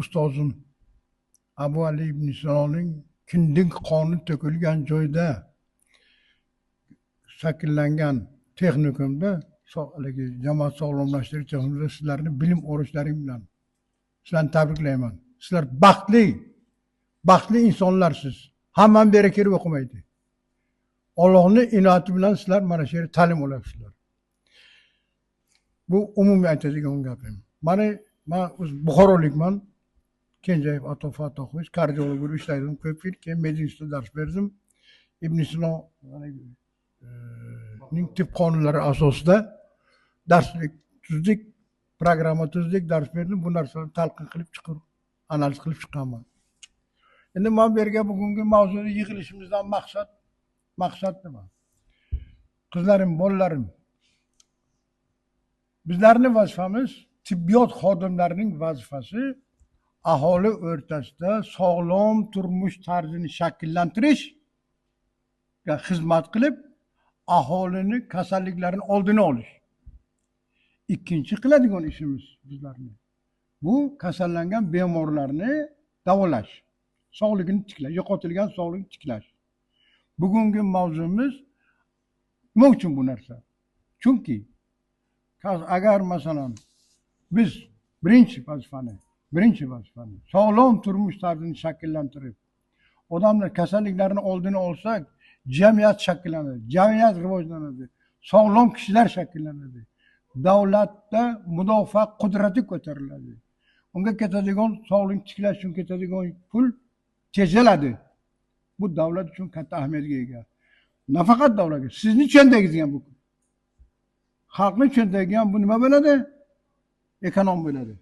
Ustozim Abu Ali ibn Sinoning kindik qoni to'kilgan joyda shakllangan texnikumda, haligi jamoat sog'lomlashtirish texnikumida sizlarni bilim olishlaring bilan sizlarni tabriklayman. Sizlar baxtli, baxtli insonlarsiz. Hammani bu yerga kelib o'qimaydi. Allohning inoyati bilan sizlar mana shu yerda ta'lim olyapsizlar. Bu umumiy aytadigan gapim. Mana men o'z Buxorolikman. Kenjayev Ato Fatohovich, kardiolog bo'lib ishladim ko'p yil, keyin medinstitutda dars berdim. Ibn Sino ning tib qonunlari asosida darslik tuzdik, programma tuzdik, dars berdim. Bu narsalarni talqin qilib chiqib, analiz qilib chiqqanman. Endi men bu yerga bugungi mavzuda yig'ilishimizdan maqsad nima? Qizlarim, bolalarim, bizlarning vazifamiz, tibbiyot xodimlarining vazifasi aholi o'rtasida sog'lom turmush tarzini shakllantirishga xizmat qilib, aholini kasalliklarini oldini olish. Ikkinchi qiladigan ishimiz bizlarni bu kasallangan bemorlarni davolash, sog'ligini tiklash, yo'qotilgan sog'ligini tiklash. Bugungi mavzumiz nima uchun bu narsa? Chunki agar masalan biz birinchi vazifani sog'lom turmush tarzini shakllantirib, odamlar kasalliklarini oldini olsak, jamiyat shakllanadi, jamiyat rivojlanadi, sog'lom kishilar shakllanadi, davlatda mudofaa qudrati ko'tariladi. Unga ketadigan sog'likni tiklash uchun ketadigan pul tejaladi. Bu davlat uchun katta ahamiyatga ega. Nafaqat davlatga, sizni cho'ntagingizga ham bu. Xalqni cho'ntagiga ham bu nima bo'ladi? Ekonom bo'ladi.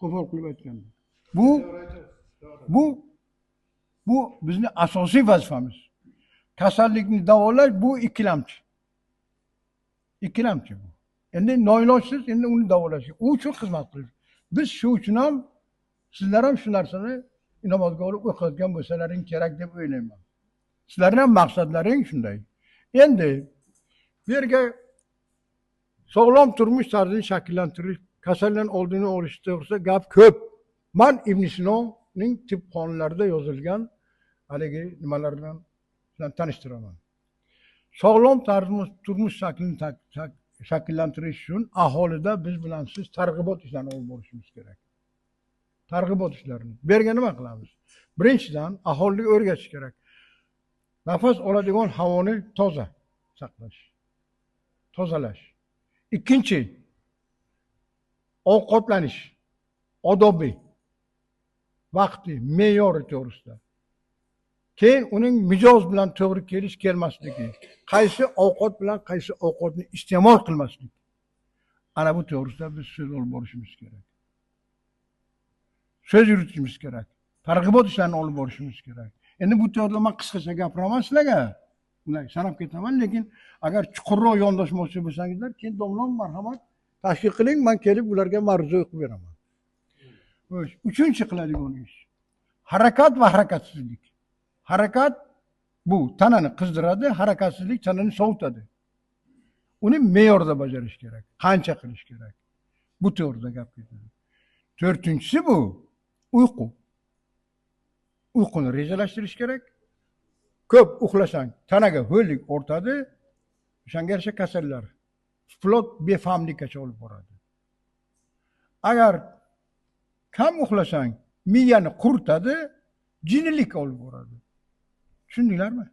Qo'pol qilib aytganda. Bu bizning asosiy vazifamiz. Kasallikni davolash bu ikkilamchi. Ikkilamchi bu. Endi noilojsiz endi uni davolash. U uchun xizmat qilish. Biz shu uchun ham sizlar ham shu narsani inobatga olib o'qiyotgan bo'lsalaring kerak deb o'ylayman. Sizlarning ham maqsadlaring shunday. Endi bu yerga sog'lom turmush tarzini shakllantirish, kasallikning oldini olish to'g'risida gap ko'p. Man Ibn Sinoning tib qonunlarida yozilgan haligi nimalar bilan tanishtiraman. Sog'lom turmush shaklini shakllantirish uchun aholida biz bilan siz targ'ibot ishlarini olib borishimiz kerak. Targ'ibot ishlarini. Bu yerga nima qilamiz? Birinchidan aholiga o'rgatish kerak. Nafas oladigan havoni toza saqlash, tozalash. Ikkinchi, ovqatlanish odobi, vaqti, me'yori to'g'risida. Keyin uning mijoz bilan to'g'ri kelish kelmasligi, qaysi ovqat bilan qaysi ovqatni iste'mol qilmaslik. Ana bu to'g'risida biz so'z olib borishimiz kerak. So'z yuritishimiz kerak. Targ'ibot ishlarini olib borishimiz kerak. Endi bu to'g'rida men qisqacha gapiraman sizlarga. Ular sanab ketaman, lekin agar chuqurroq yondoshmoqchi bo'lsangizlar, keyin domlam marhamat tashkil qiling, men kelib ularga ma'ruza o'qib beraman. Uchinchi qiladigan ish harakat va harakatsizlik. Harakat bu tanani qizdiradi, harakatsizlik tanani sovutadi. Uni me'yorda bajarish kerak, qancha qilish kerak. Bu to'g'rida gap ketadi. To'rtinchisi bu uyqu. Uyquni rejalashtirish kerak. Ko'p uxlasang tanaga ho'llik ortadi, o'shanga yarasha kasallar vplot befahmlikkacha olib boradi. Agar kam uxlasang miyani quritadi, jinnilikka olib boradi. Tushundinglarmi?